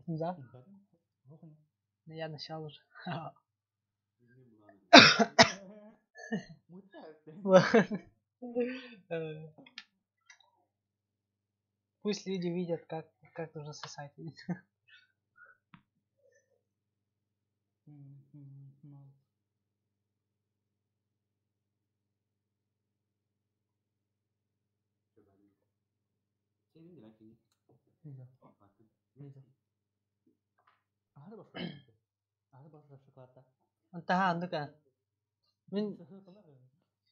Да? Я начал уже. Пусть люди видят, как нужно сосать. Онтаха андыка. Мин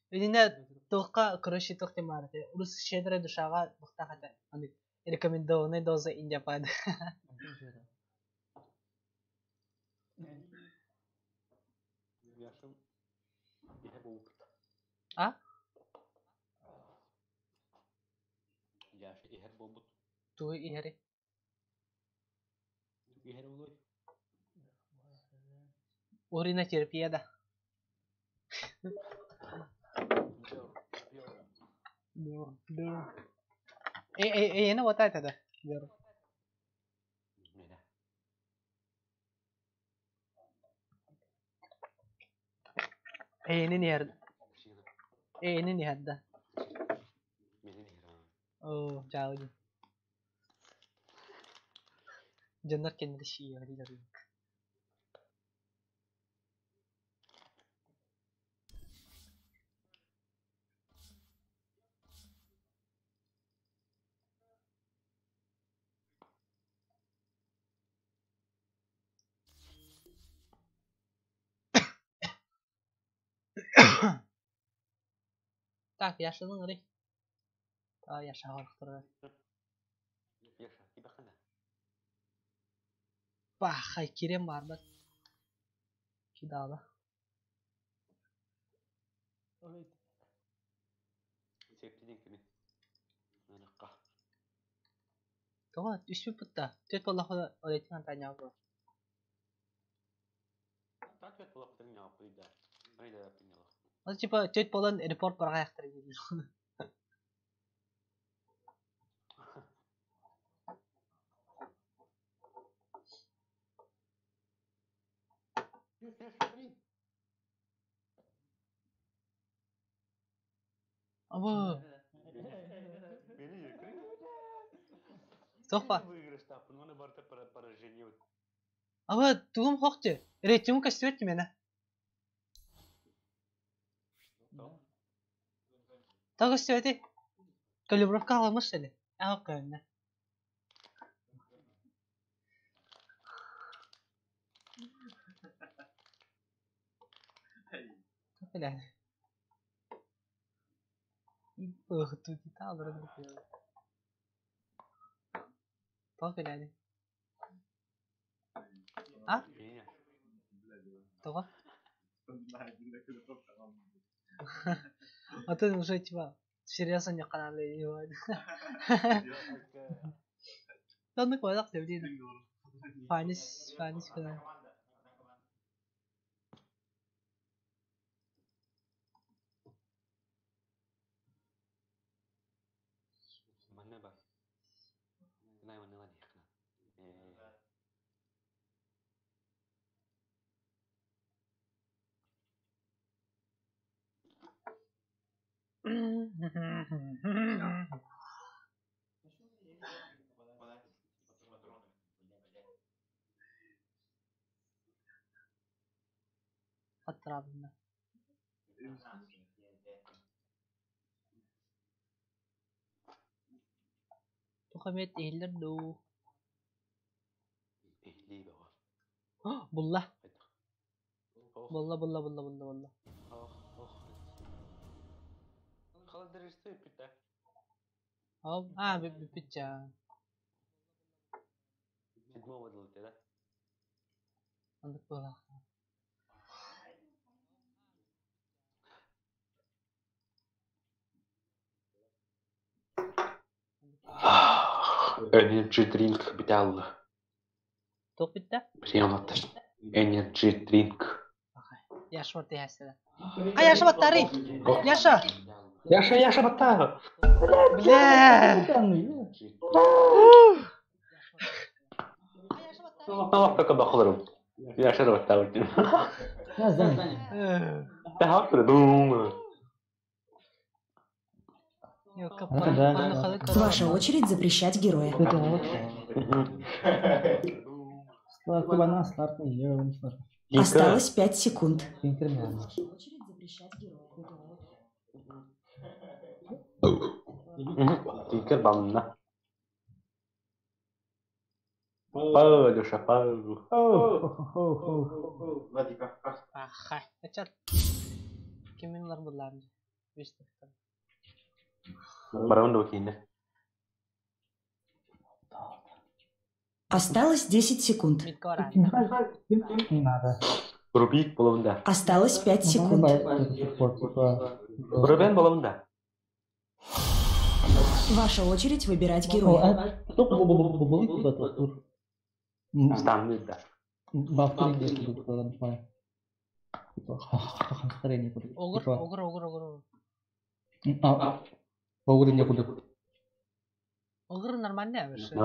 Итиннэ туохха короче туох диэн баар этэ урус щедрая душаҕа туохтаах этэ аны рекомендованная доза индиапад А? Тугу иһэрий? Уринотерапия да? Эйиэнэ уота этэ да? Эйиэнин иһэр Эйиэнин иһэр да? Оо, дьаалы дии. Дьоннор кэнники сиэҕэ Так, Яшаны ыҥырый. А, Яша оһохторугар. Пахай, кириэн баарбат. Кидала. Тоҕо түспүт да түөрт буоллахха рейтинг антаанньаҕа Ол типа түөрт буолан репорт барҕайахтара диир. Абы Туох баар? Абы тугум хоох дии? Рейтингим көстүбэт дии миэнэ. Тоҕо көстүбэтий? Калибровка аҕаламмыт ини. Аҕа көһүннэ. Тоҕо күлээний? А? Тоҕо? А ты уже типа серьезно не Оннук буолах сөбүлүүр. Фанис, Фанис гынан. Хаттараабынна. Туох эмиэ иһиллэр дуу? Булла. Булла, булла, булла, булла, булла. А, бүппүт Оннук буолаах. Energy drink бүтэ Туох бүттэ? Energy drink. Яша тиһээстилэр. А Яша баттаарый? Яша! Яша, Яша баттаа! Бля! Бахыларым. Яшар баттабыт. Ваша очередь запрещать героя. Осталось 5 секунд. Тинкер балына. Палюша, палю. Аха. Ачат. Кимин буллар. Барабан да окейне. Осталось 10 секунд. Не надо. Рубик болобунда. Осталось 5 секунд. Рубен болобунда. Ваша очередь выбирать героя. Станды да. Огур, огур, огур, огур. Огур нормально вообще.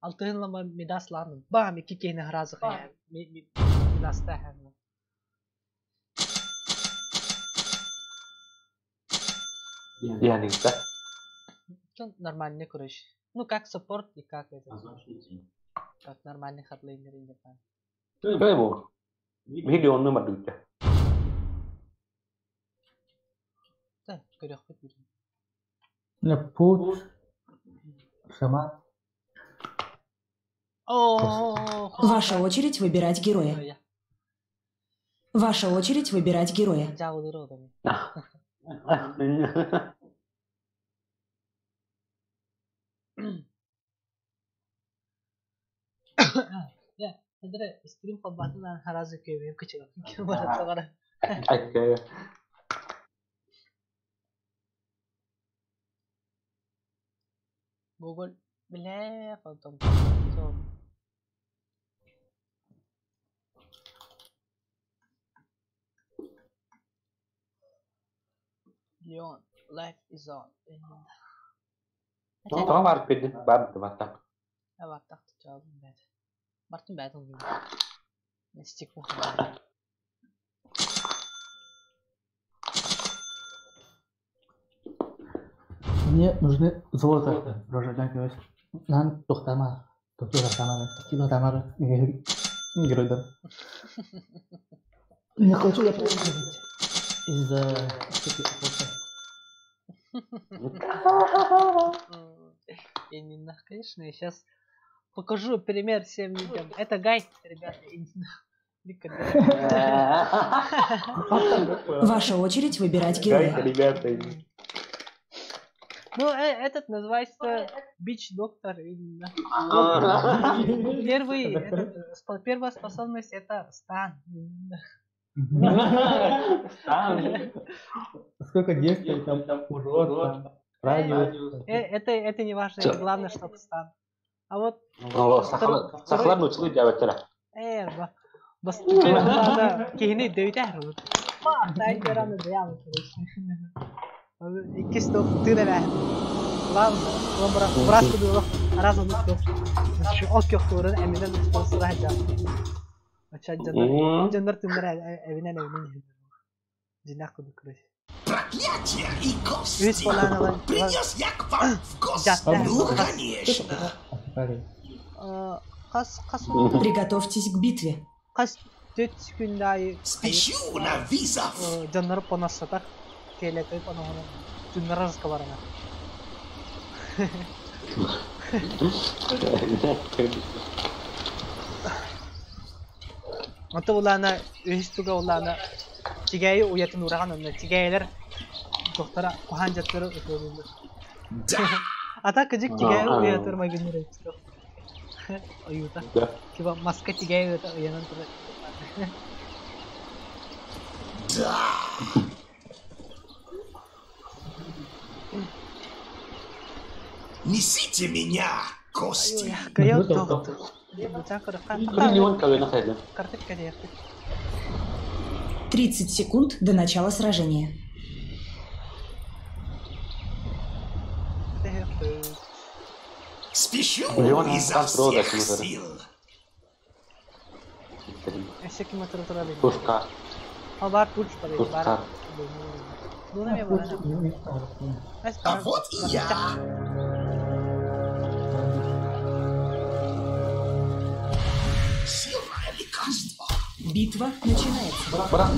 Алтын Мидас лан. Бам, ики кейне хразы хая. Мидаста хая. Я не да. Нормальный, короче. Ну, как саппорт и как это. Как нормальный хардлейнер и не знаю. Бу. Миллион номер дүтте. Да, көрөх бит. Путь. Шаман. Ваша очередь выбирать героя. Ваша очередь выбирать героя. Стрим холбатынан харазы көбөйүм кычыгы. Google биле потом. Leon, life is on. Тоҕо барып бердин? Бар баттак. Баттак чалдым бәд. Бартын бәд ол. Стик Мне нужны золото. Нам тохтама. Тохтама. Герой. Не хочу я проигрывать из-за Конечно, я сейчас покажу пример всем людям. Это гайд, ребята. Ваша очередь выбирать героя. Гайд, ребята. Ну, этот называется Бич Доктор именно. Первый, этот, первая способность это стан. Стан. Сколько действий там, урод, там, радиус. Это не важно, это главное, чтобы стан. А вот... Сахалар научили дябеттера. Бас кихини дөйтәр. Ма, тайгераны дәям, короче. Икки стоп, ты да Ладно, брат куду, раз он стоп. Ок yok эминен спонсора хаджа. Ача жандар, жандар тындыр эвинен эвинен. Жинак куду, короче. Проклятие и кости! Принес я к вам в гости! Ну, конечно! Приготовьтесь к битве. Спешу на вызов! Жандар понасатак, келетой поногона. Түннер разговаривает. Ото улаана үһүс туга улаана тигээйи уятын урахан онно тигээйлер доктора кухан жаттары өтөрүлөр. Ата кыжык тигээйи уятыр магыныр Оюта. Типа маска тигээйи уята уянан турар. Да. Несите меня, кости! 30 секунд до начала сражения. Спешу Леон изо контрола всех смотрит. сил. Өссө ким отыр отыр били. Пускар. А бар пуч бар. Пускар. Дуна ме бар. А вот и я. Сильное лекарство. Битва начинается. Брат.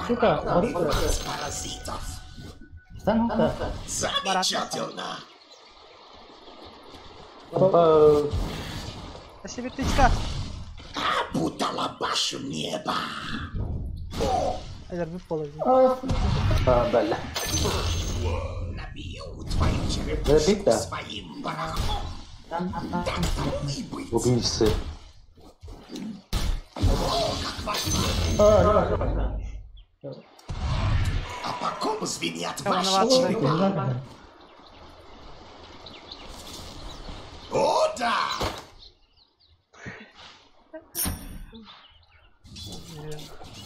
Сука, вот Убивать паразитов. Станка. Замечательно. Спасибо, тычка. Опутала башу небо. Элер bir положи. Бля. Набью твою Да, черепушку бита. своим барахлом. Так тому и быть. Убийцы. О, как важно. А по ком звенят ваши черепа? О, да!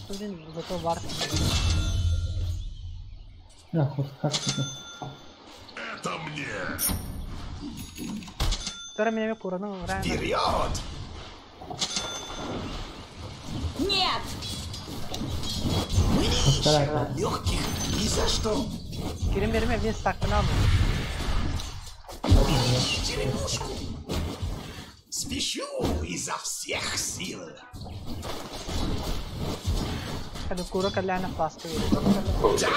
Блин, зато варто. Да, вот как это. Это мне! Второй меня курану реально. Вперед! Нет! Мы не ищем легких ни за что. Кирим берме, мен стактын алмай. Береги черепушку. Спешу изо всех сил. Когда кура калляна фласка верит. Да!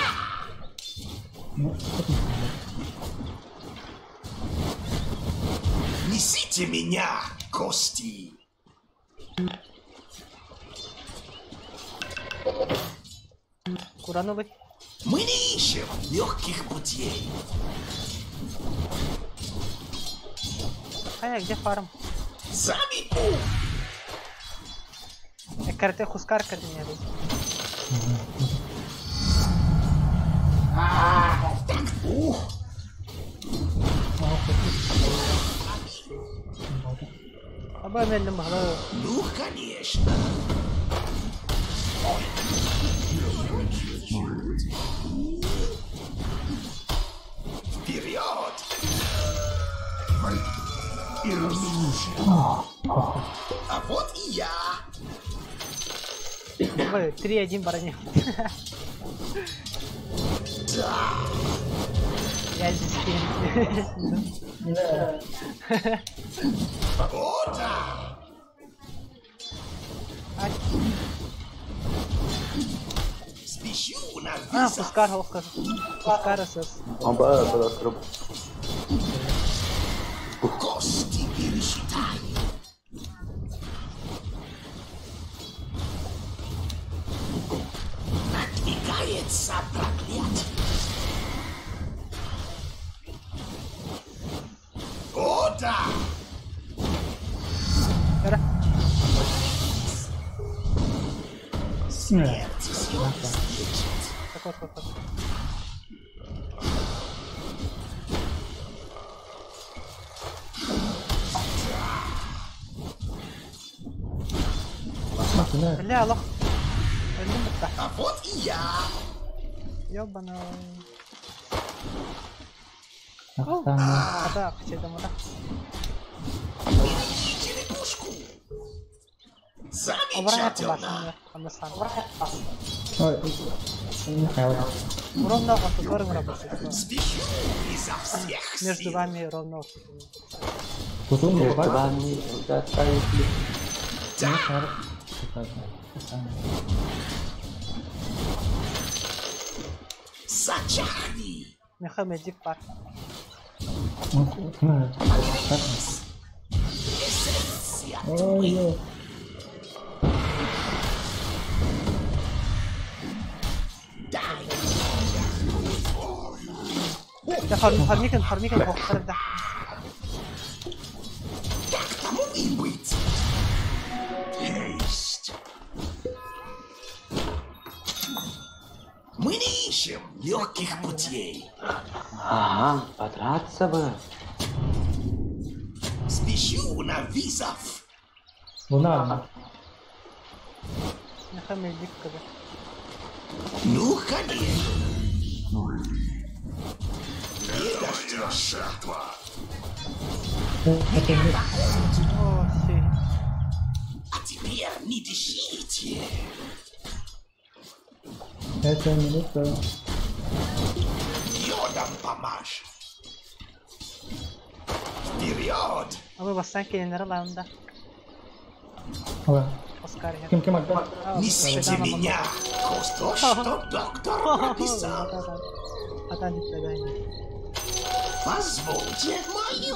Несите меня, кости! Курану вы. Мы не ищем легких путей. А я где фарм? Замеку! Карте хускар карте Так, ух! Аба меллим махла. Ну, конечно. Вперед! А вот и я. 3-1 барани. Да. Я здесь. О, да! Спешу на А, вызов. Хускар, Хускар. Хускар СС. Оба, бля, Кости пересчитай. Надвигается проклятие. О, да! Смерть все излечит. Так вот, вот, вот. Бля, лох. А вот и я. Ёбана. А, да, хотя да. Береги черепушку. Замечательно. Ровно которым работает. Спешу изо всех сил. Между вами ровно. Между вами Да. Зачахни. Мехамедик пар. Эссенция тьмы. Дай Да фармикен, фармикен, хохтар, да. Так тому и быть. Есть. Мы не ищем легких путей. Ага, подраться бы. Спешу на вызов. Луна. Ну, конечно. Не дождетесь. Моя жертва. О, си. А теперь не дышите. Это минута. Йодом помажь. Вперед! А вы бастан келиннери лаунда. Ала. Оскар. Ким ким атта? Несите меня! То, что доктор прописал. Атан дитпедай. Позвольте мое.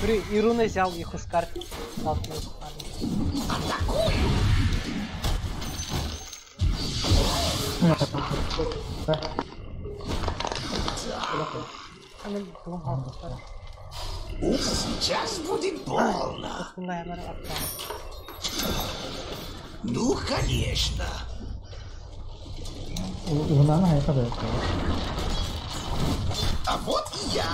При Ируна взял и Хускар. Атакую! Сейчас будет больно. Ну, конечно. А вот и я.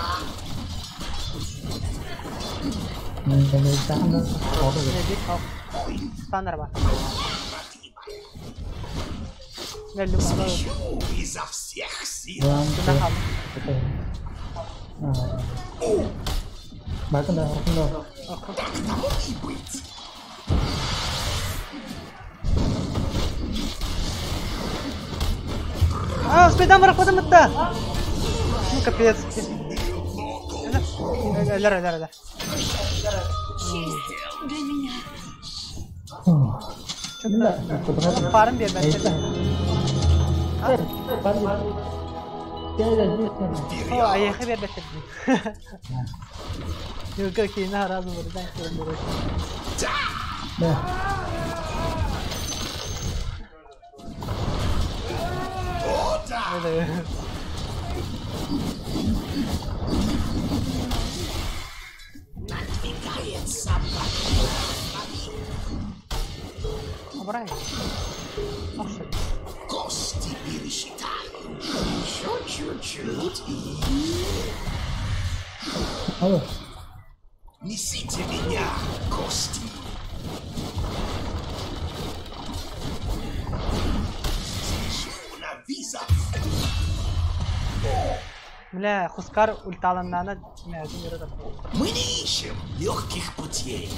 Спешу изо всех сил. Так тому и быть. А, спайдам рахватым это! Ну капец. Лера, лера, лера. Честь для меня. Что-то паром бегает. А я хабер бетер. Ну какие на разу вырезаем. Да. О, да! Надвигается. Обрай. Кости пересчитаю. Еще чуть-чуть и... Несите меня, кости. Спешу на вызов. Бля, Хускар ульталаннана. Мы не ищем легких путей.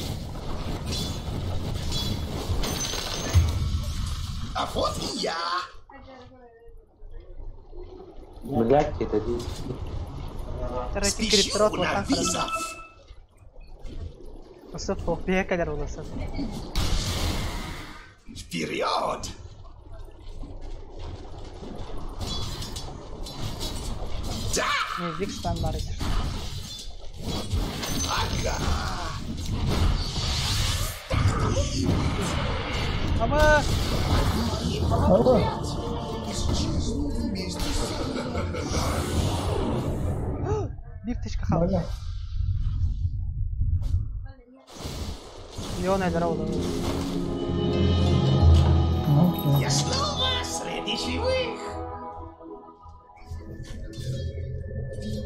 А вот и я. Блять, это Спешу на вызов. Вперед! Да! Ага. Так тому и быть. Исчезнут вместе с... Бифточка хавала. Леон Я снова среди живых.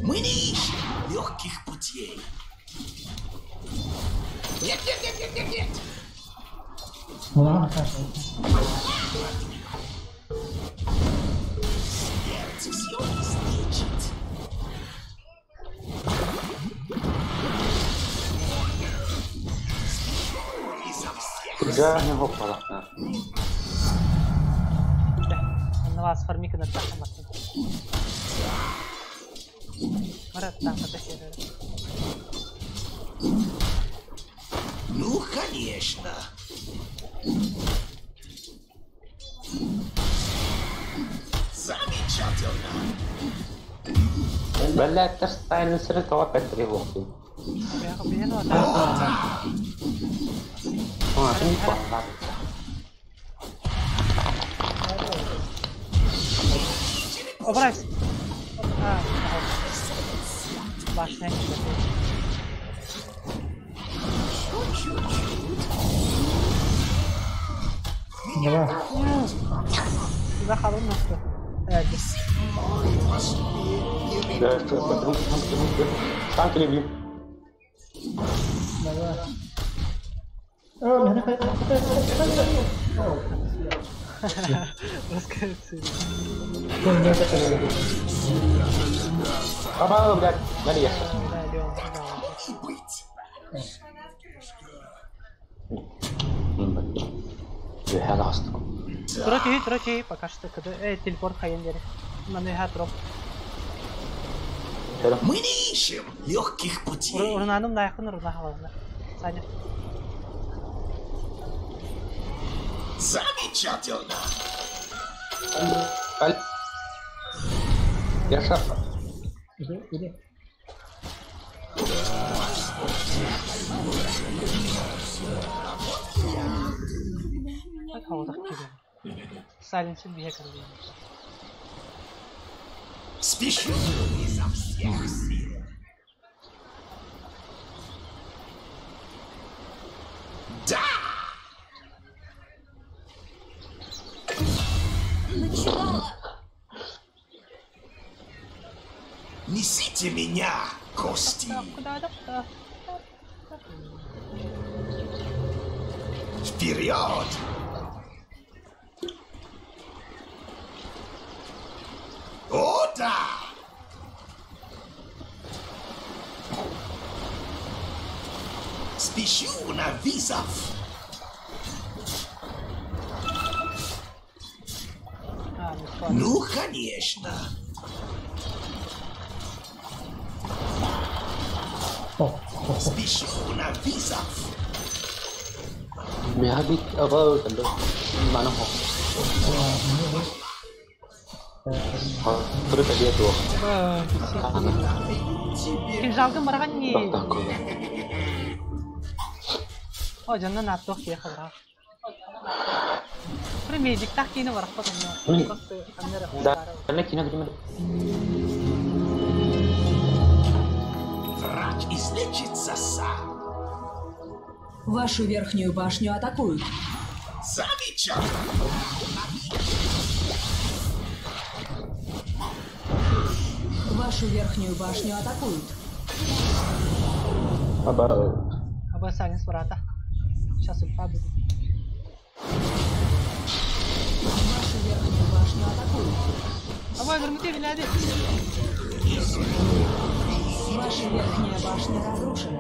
Мы не ищем легких путей. Нет, нет, нет, нет, нет, нет. Смерть все излечит. Да, не попала. На вас фармика на тахамат. Ну, конечно. Замечательно. Блядь, ты ж сайленсер, это опять тревоги. А, ты не понял. Обрайся. Башня. Давай. Сюда холодно, что? Да, что, танки люблю. Давай. Раскрыться. Аба, блядь, Мария. И быть. Тротти, пока что, когда телепорт хайендери. Мануха троп. Мы не ищем легких путей. Урнаным нахуй урнахалазна. Саня. Замечательно. Я шафа. Иди. Так холодок тебе. Сайленсер бегает. Спешу изо всех сил. Да! Начинала. Несите меня, кости. Вперед! О, да! Спешу на вызов. Ну, конечно. Спешу на вызов. Кинжалгын барған не? О, жанна наттох кие хабра. При медик так кине барақпа канна. Да, канна кине киме. Врач излечится сам. Вашу верхнюю башню атакуют. Замечательно. Вашу верхнюю башню атакуют. Аба Сайленс брата. Сейчас ульта будет. Вашу верхнюю башню атакуют. Аба, верните Виляди. Ваша верхняя башня разрушена.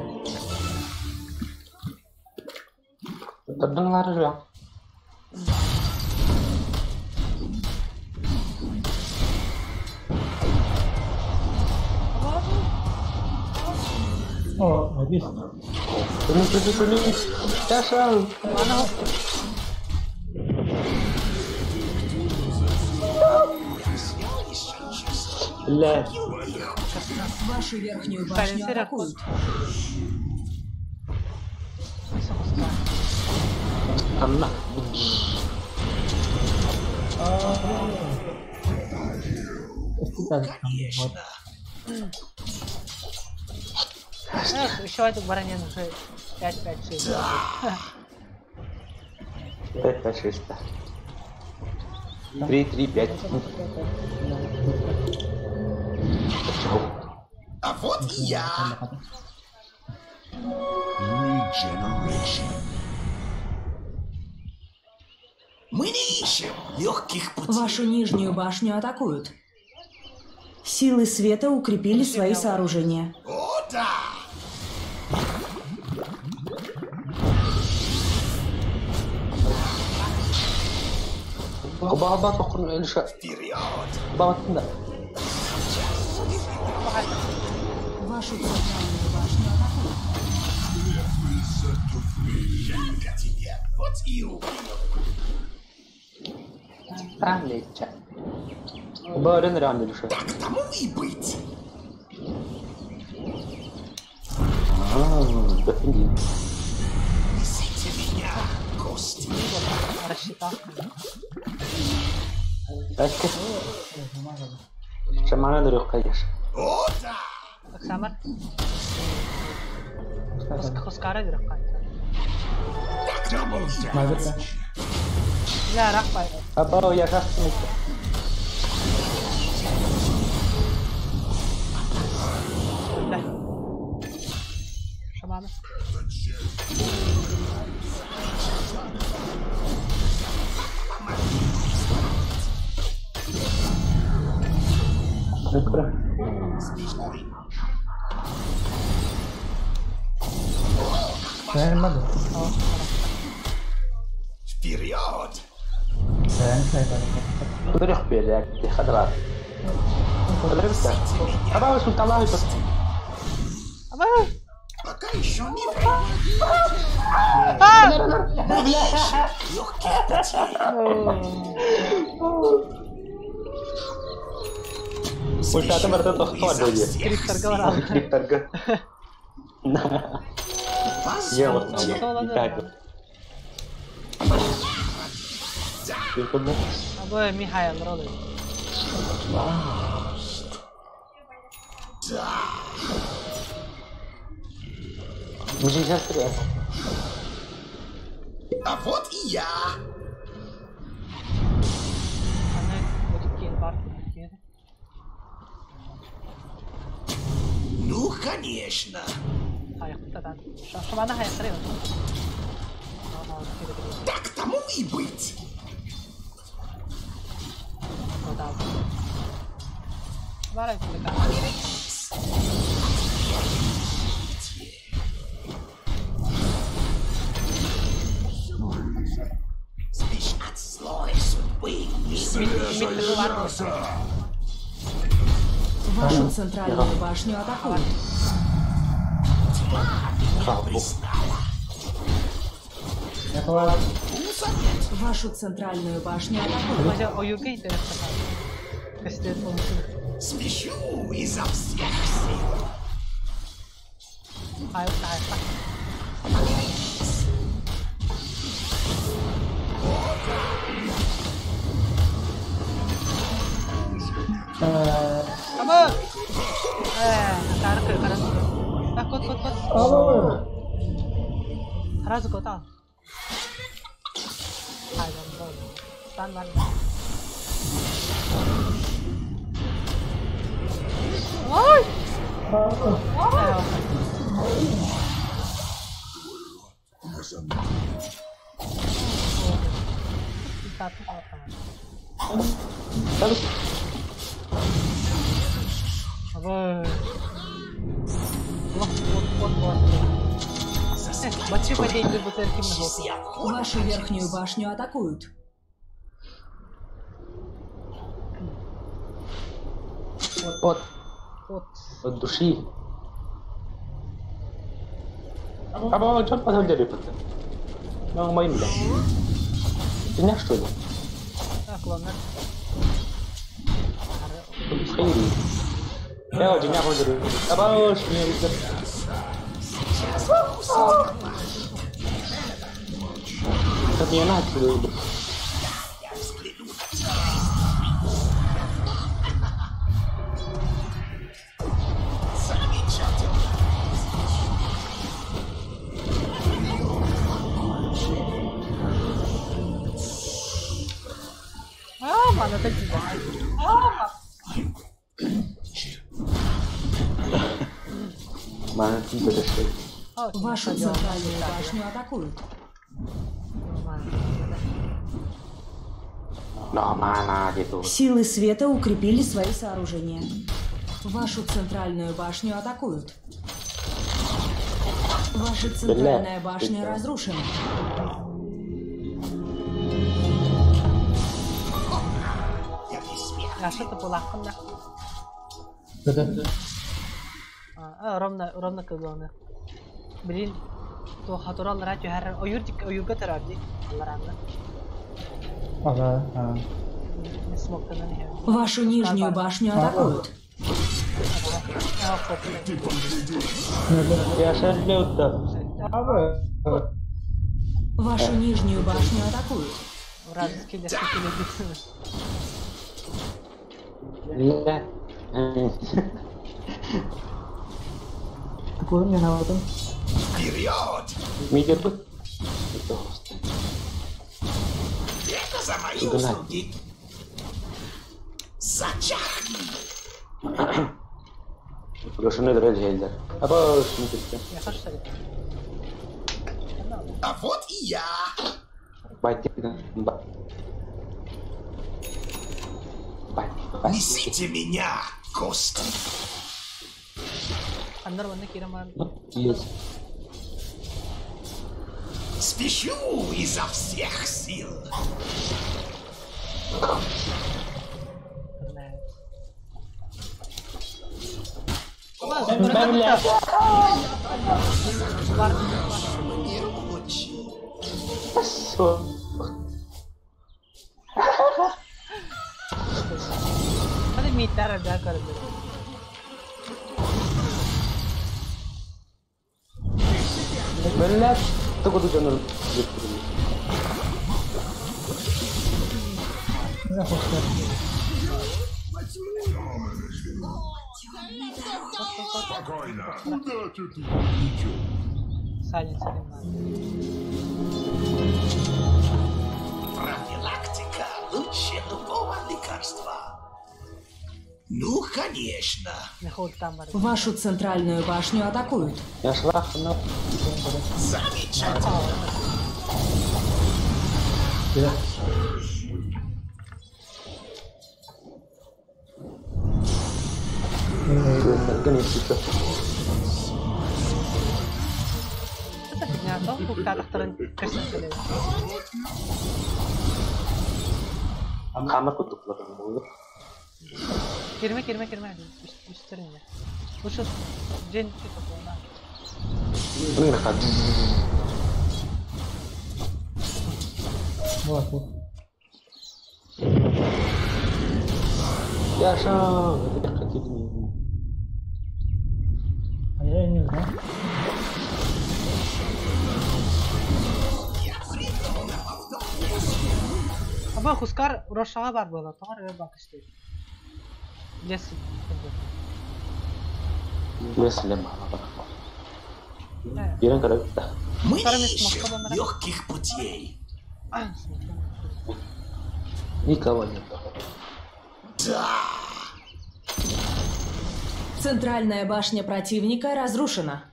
О, здесь. Вашу верхнюю башню атакуют. Конечно. Эх, еще этот баранин уже 5-5-6. 5-5-6. 3-3-5. А вот и я. Regeneration. Мы не ищем легких путей. Вашу нижнюю башню атакуют. Силы света укрепили свои сооружения. О, да! Вперед! Вашу центральную башню атакуют. Жалко тебе, вот и убил. Так тому и быть. Несите меня, кости. Рассчитал. О, да! Оксамар. Хускара дырыкка. Так тому и быть. Да, рахпай. Да. Шаманы. Вперед! Пока еще не время. Легких путей. Позвольте. Абы Михаил Роллин. Да. А вот и я. Ну, конечно. Так тому и быть. Спишь от злой судьбы. Свежее мясо! Вашу центральную башню атакуют. Тьма меня признала. Вашу центральную башню атакуют. Спешу изо всех сил. Вашу верхнюю башню атакуют. От души. А что позволяли? Ну, моим да. Ты не что ли? Я очень не хочу. А не надо. Вашу центральную башню атакуют. Силы света укрепили свои сооружения. Вашу центральную башню атакуют. Ваша центральная башня разрушена. Ровно главное. Блин, то хатурал ради хар оюрдик оюрга таради. Ага. Вашу нижнюю башню атакуют. Вашу нижнюю башню атакуют. Вперед! Это за мои услуги. Зачахни! А вот и я. Несите меня Кости. Есть. Спешу изо всех сил. Спокойно. Куда ты тут идешь? Профилактика лучше любого лекарства. Ну, конечно. Вашу центральную башню атакуют. Я шла, но... Замечательно. Кирме, кирме, кирме. Үстеринне. Ушу жен Я А я не знаю. Аба Хускар Рошаға бар бола, тоғар өр бақышты. Лес. Лес лем. Мы ищем легких путей. Никого нет. Да. Центральная башня противника разрушена.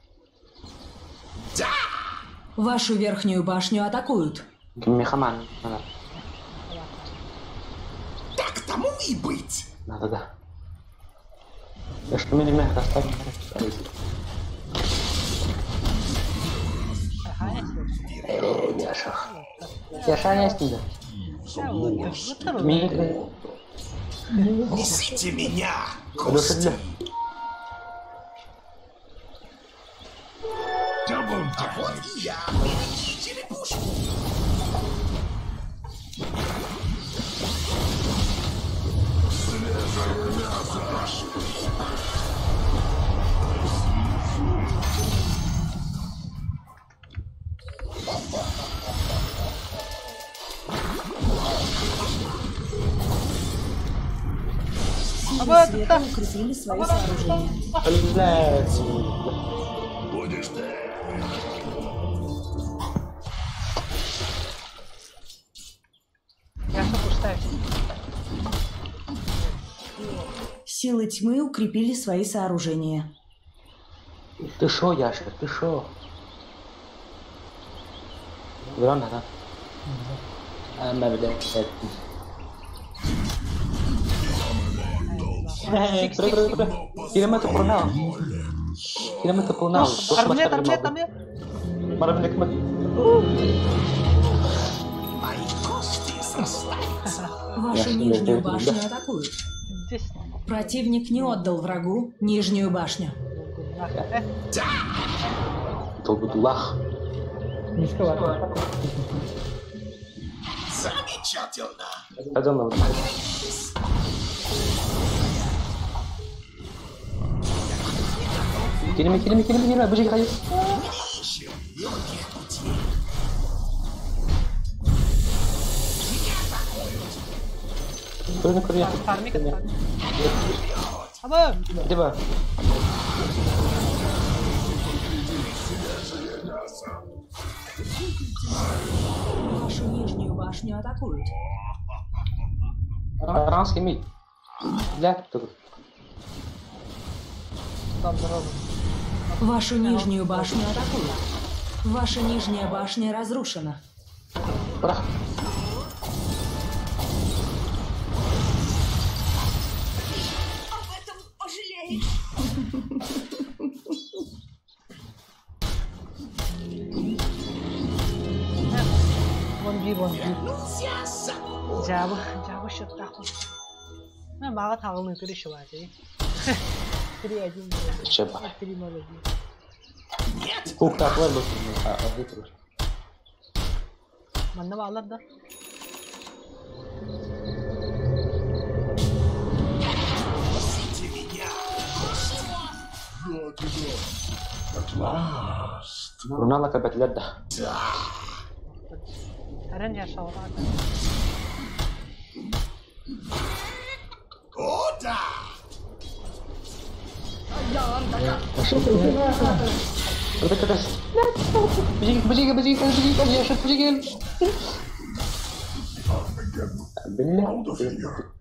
Да! Вашу верхнюю башню атакуют. Мехаман. Так тому и быть. Надо, да. Я что меня расставил. Яша. Яша не с ним. Несите меня, кости. А вот и я. Береги черепушку. Свежее мясо. Силы света укрепили свои сооружения. Будешь ты. Силы тьмы укрепили свои сооружения. Ты шо, Яша, ты шо? Рано, да? Мои кости срастаются. Вашу нижнюю башню атакуют. Противник не отдал врагу нижнюю башню. Замечательно. Кирми, кирми, кирми, кирми, бежи, ходи. Мы ищем легких путей. Меня атакуют. Где? Вашу нижнюю башню атакуют. Аранский мид. Для Вашу нижнюю башню атакуют. Ваша нижняя башня разрушена. Об этом 1v1. Жаба счеттах. На мага тагылны кириши бар. 3-1. 3-0. Нет. Куктаклар бу. Манна балар да. Несите меня. Я тебя. At last. Рунала кабетлер да. Да. Әрен яшауға. О, да. Бжигел, бжигел. Out of here.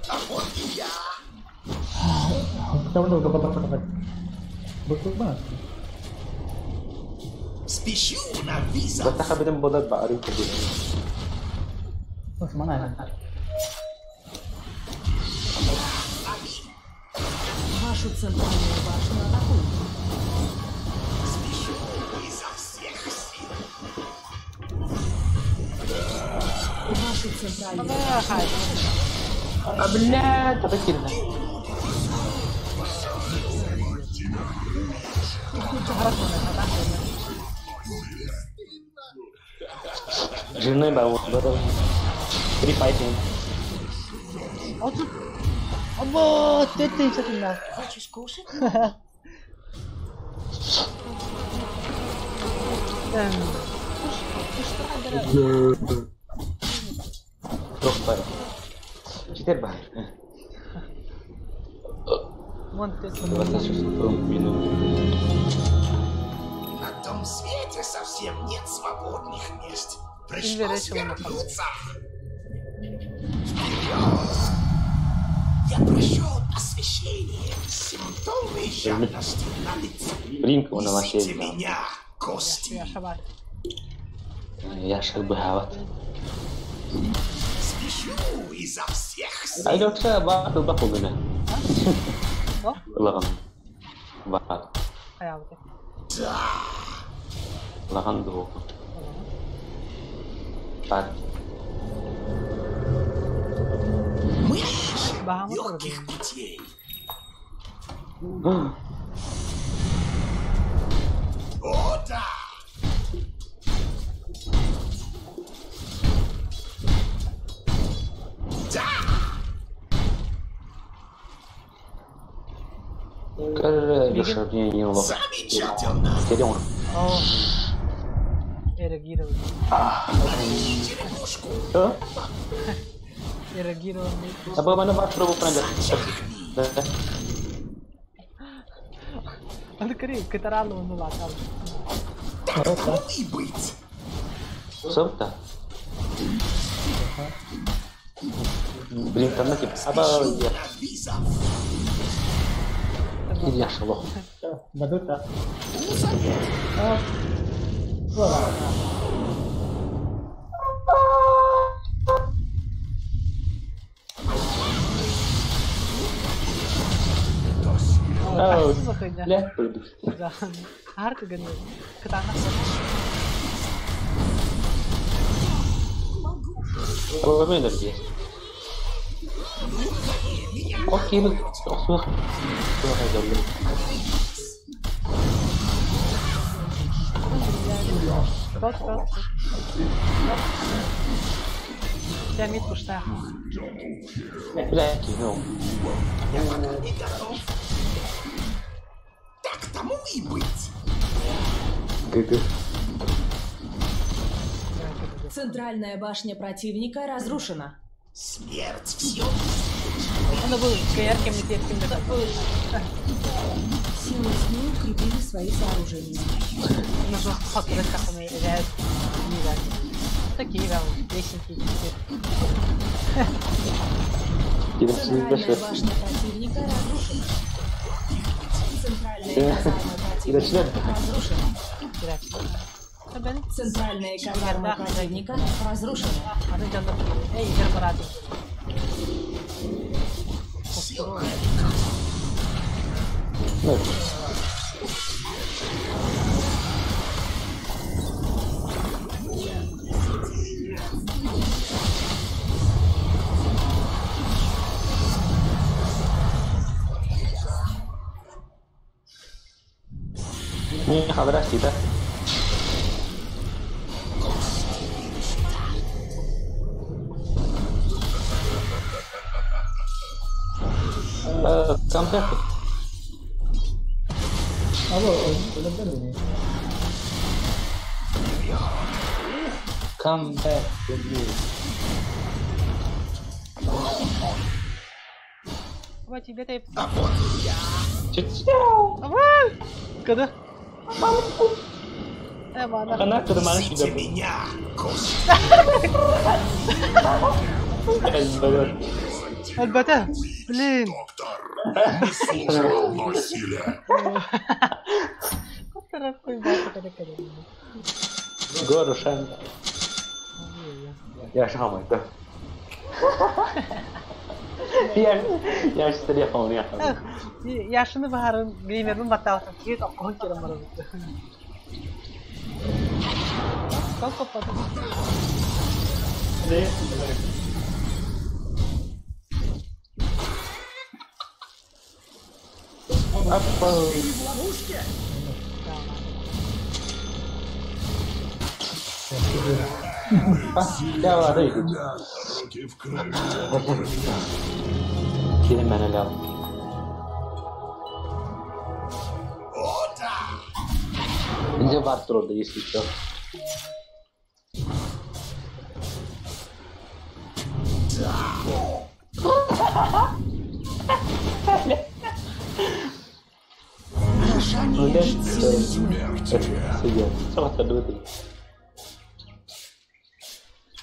А вот и я. Спешу на вызов. Баттаха бидин бодат баарин кабин. Вашу центральную башню атакуют. Спешу изо всех сил. Вашу центральную А, блядь, табакирна. Жирный бау, Три файтинг. Або, ты что-то Хочешь кушать? Трех бар. Четыре бар. На том свете совсем нет свободных мест. Пришлось вернуться. Вперед! Я прошел посвящение с симптомами жадности на лице. Несите меня, кости. Я шагбават. Спешу изо всех сил. Айда баатыл бакулына. Лаган. Баат. Да. Лаган дух. Баат. Мы ищем легких путей. О, да! Да! Замечательно! О, реагировал. Черепушку! Реагировал. Так тому и быть! Сопта. Блин, там на типа. Илья Шалох. Бадута. Окей, Я пока не готов. Так тому и быть. Центральная башня противника разрушена. Смерть все. Силы тьмы укрепили свои сооружения. Центральная башня противника разрушена. Центральная казарма противника разрушена. Центральная казарма противника разрушена. Миха, здрасте, да? Come back. Come back to me. Aba тебе тайп. А вот и я. Aba! Когда? Она Несите меня, кости. Альбата, блин. Доктор, мы служим одной силе. Горушан. Я шамай, да. Я телефон, я. Яшыны баһарын гримерин баттаатан киет оккон келен барабыт. Сколько потом? Руки в крови. О, да! Где Вартрода, если что?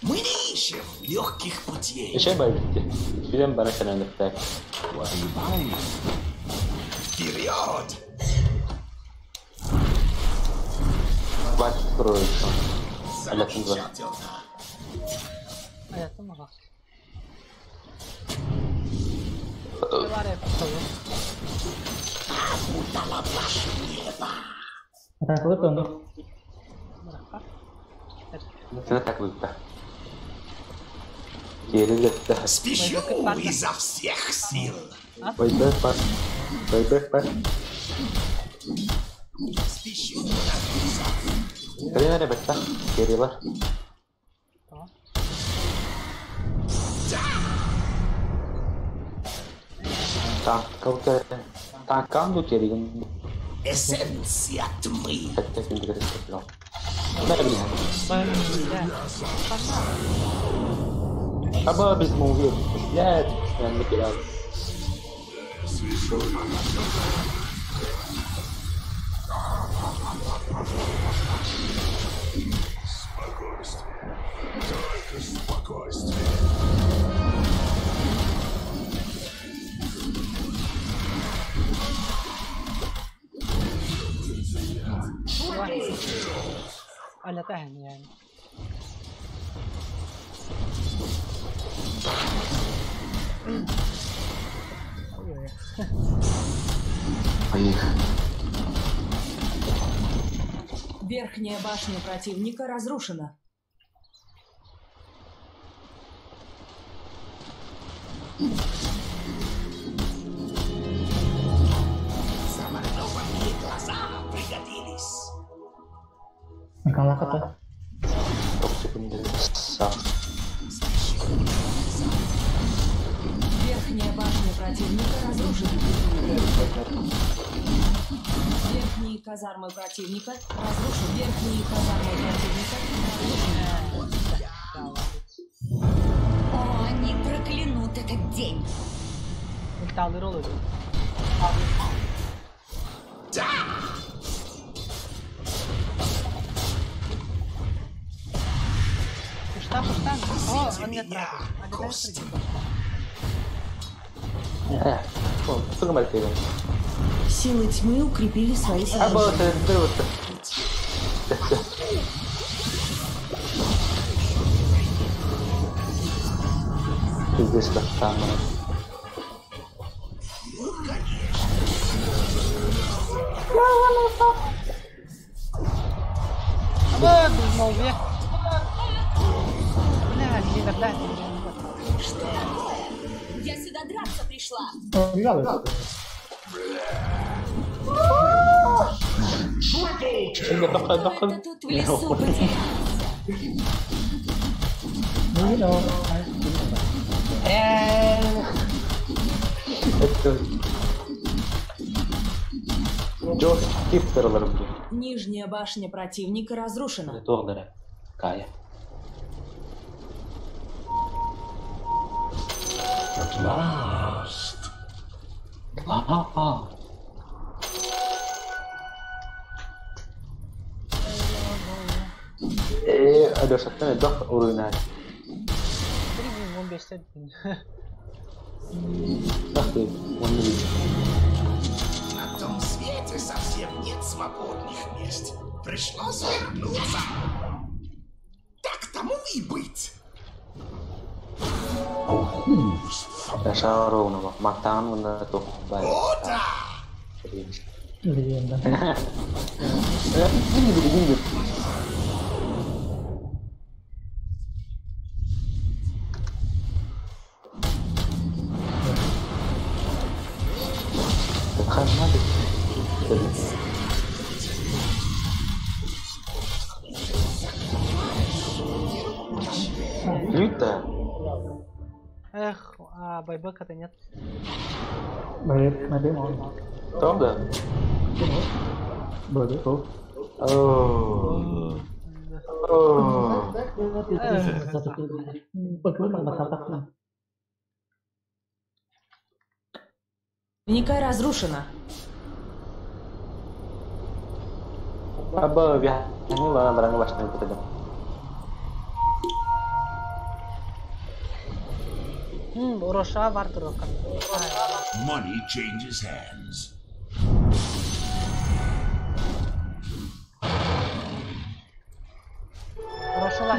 Мы не ищем легких путей. Вперед! Замечательно! Спешу изо всех сил. Спешу на вызов. Эссенция тьмы. Спокойствие. Только спокойствие. يعني. Верхняя башня противника разрушена. Замаринованные глаза пригодились. Верхняя башня противника разрушена. Верхние казармы противника разрушены. Верхние казармы противника разрушены. О, они проклянут этот день. Да! Меня, кости. Силы тьмы укрепили свои сооружения. Ну, конечно. Аба, безмолвие. Бля, Лина, Что такое? Я сюда драться пришла. Кто это тут в лесу потерялся? Это... Джордж Кифтерлер. Нижняя башня противника разрушена. Кая. At last. А-а-а. Алеша, ты дох уруйна. 3.15 Ах ты, он не видит. На том свете совсем нет свободных мест. Пришлось вернуться. Так тому и быть. Шаровного. Матан на то. О, да! Легенда. Люто. Эх, а байбека-то нет. Правда? О. Ника разрушена. Аба, я не ладно, Роша вартур. Money changes hands.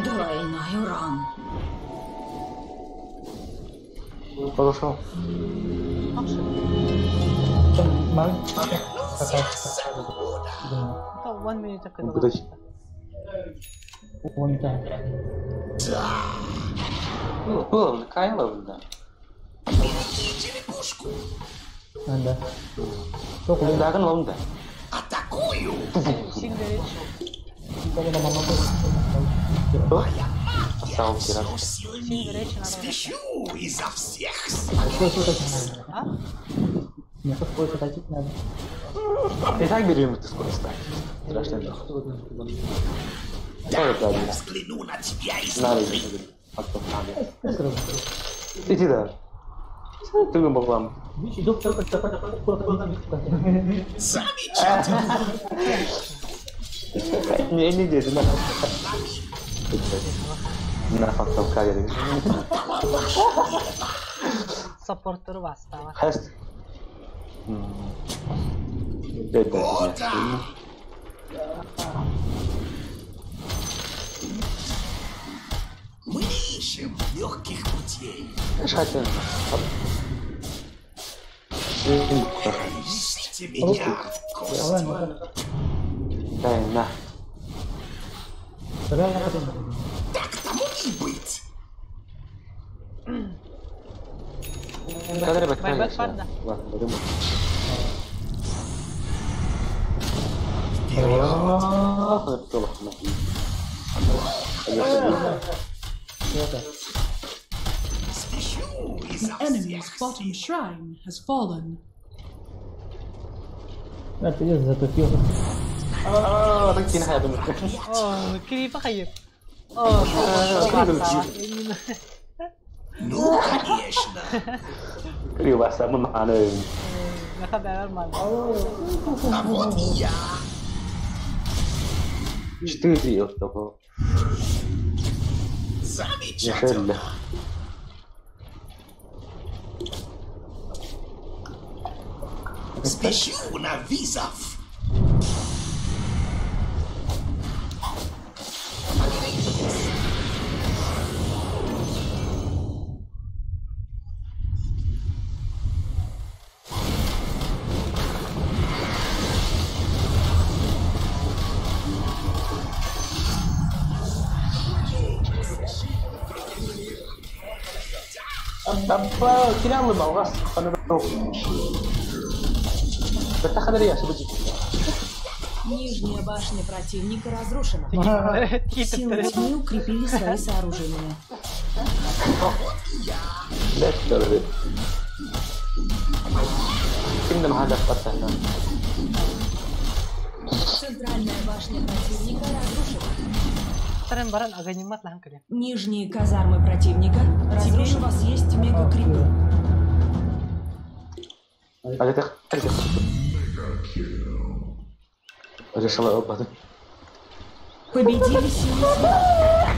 Двойной урон. Хорошо. Было, Кайлов, да. Берегите лягушку. Да. Да, Атакую! Моя все сильнее. Спешу изо всех сил. И так берем ты скоро станешь. Страшно. Да, я взгляну на тебя изнутри. Иди да. Ты баблам. Замечательно. Не, не дети, на. На фактов кагерин. Саппортер вас стало. Хаст. О, да. Мы не ищем легких путей. Ищите меня в кости. Дай, на. Так тому и быть. The enemy's bottom shrine has fallen. Ну, конечно. А вот и я. Замечательно. Спешу на вызов. Баппа, кини алҕас Нижняя башня противника разрушена. Силы тьмы укрепили свои сооружения. Центральная башня противника разрушена. Нижние казармы противника разрушены. Теперь у вас есть мегакрипы. Победили силы света.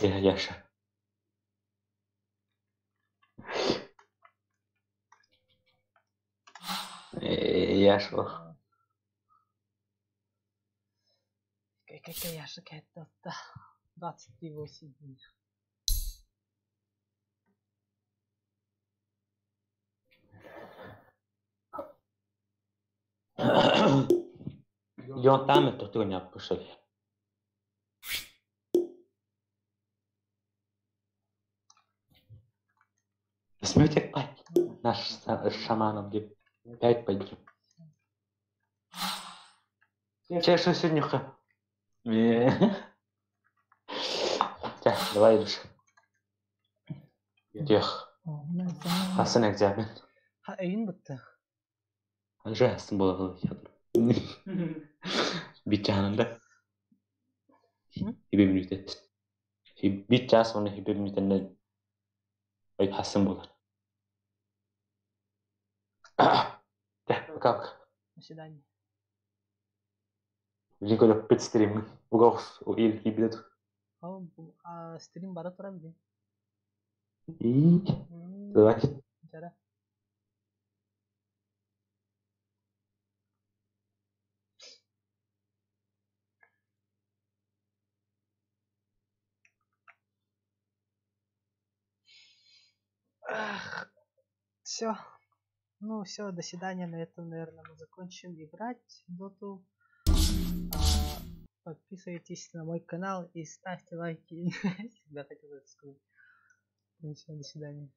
Яша. Какая Яша, какая-то 28 дней. Дьон таамы тохтугун яппышыл. Смете пать. Наш шаманом деп пять пойдем. Чаша сегодня. Давай, Илюша. Тех. Асан экзамен. Ха, эйин бутты. Анжа асан бола Бит чаһанында. Хибе минутет. Бит час оны хибе минутеннен ай хасан болар. Как? До свидания. Билин бит стрим. Угос уил хибет. Стрим бара тура билин. И давай. Жара. Все. Ну все, до свидания. На этом, наверное, мы закончим играть в доту. Подписывайтесь на мой канал и ставьте лайки. Всегда хотел это сказать. Ну все, до свидания.